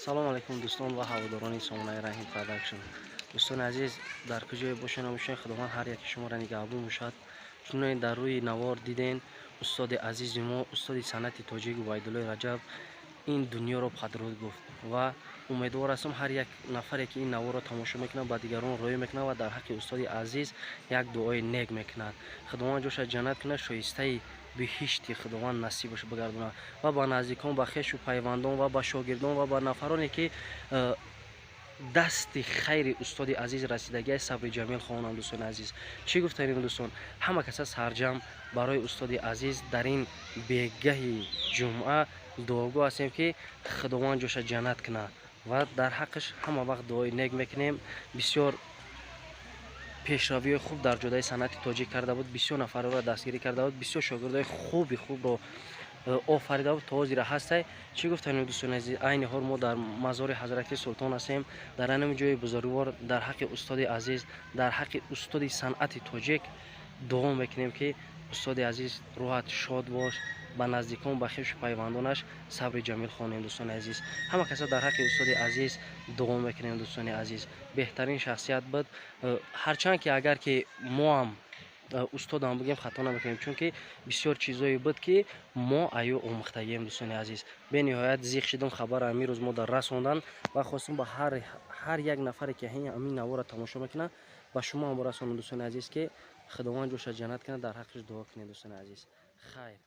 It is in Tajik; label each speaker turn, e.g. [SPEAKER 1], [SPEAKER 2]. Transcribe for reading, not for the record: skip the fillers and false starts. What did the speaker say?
[SPEAKER 1] Салому алайкум, дӯстон ва ҳаводорони сомонаи Раҳим Продакшн. Дӯстони азиз, дар куҷое бошед, набошед, Худованд ҳар яки шуморо нигаҳбон бошад. Чуноне дар рӯи навор диден, устоди азизи мо, устоди санъати тоҷик Убайдуллои Раҷаб ин дунёро падруд гуфт ва умедвор ҳастам, ҳар як нафаре, ки ин наворро тамошо мекунад, ба дигарон роӣ мекунад ва дар ҳаққи устоди азиз як дуои нек мекунад. Худованд ҷоша ҷаннат кунад, шоистаи биҳишти Худованд насибаш бигардонад ва ба наздикон, ба хешу пайвандон ва ба шогирдон ва ба нафароне, ки дасти хайри устоди азиз расидагиай, сабри ҷамил хонам. Дӯстони азиз, чӣ гуфтанем, дӯстон? Ҳама каса сарҷам барои устоди азиз дар ин бегаҳи ҷумъа дуогӯ ҳастем, ки Худованд ҷоша ҷаннат кунад, ва дар ҳаққаш ҳама вақт дуои нек мекунем. Бисёр пешравиҳои хуб дар ҷодаи санъати тоҷик карда буд, бисёр нафарро дастгирӣ карда буд, бисёр шогирдои хуби хубро офарида буд, то ҳозира ҳастай. Чӣ гуфтанем, дӯстони азиз? Айни ҳол мо дар мазори ҳазрати Султон ҳастем, дар ҳамин ҷои бузургвор дар ҳаққи устоди азиз, дар ҳаққи устоди санъати тоҷик дуо мекунем, ки устоди азиз, рӯҳат шод бош, ба наздикон, ба хешу пайвандонаш сабри ҷамил хонем. Дӯстони азиз, ҳама каса дар ҳаққи устоди азиз дуо мекунем. Дӯстони азиз, беҳтарин шахсият буд. Ҳарчанд ки агар ки моам устодам бигем, хато намекунем, чунки бисёр чизое буд, ки мо аю омӯхтагием. Дӯстони азиз, бениҳоят зиқ шидам, хабар ҳамин рӯз мо дар расондан ва хостем ба ҳар як нафаре, ки ҳамин наворро тамошо мекунад, ба шумо ҳам расонам. Дӯстони азиз, ки Худованд ҷоша ҷаннат кунад, дар ҳаққаш дуо кунед. Дӯстони азиз, хайр.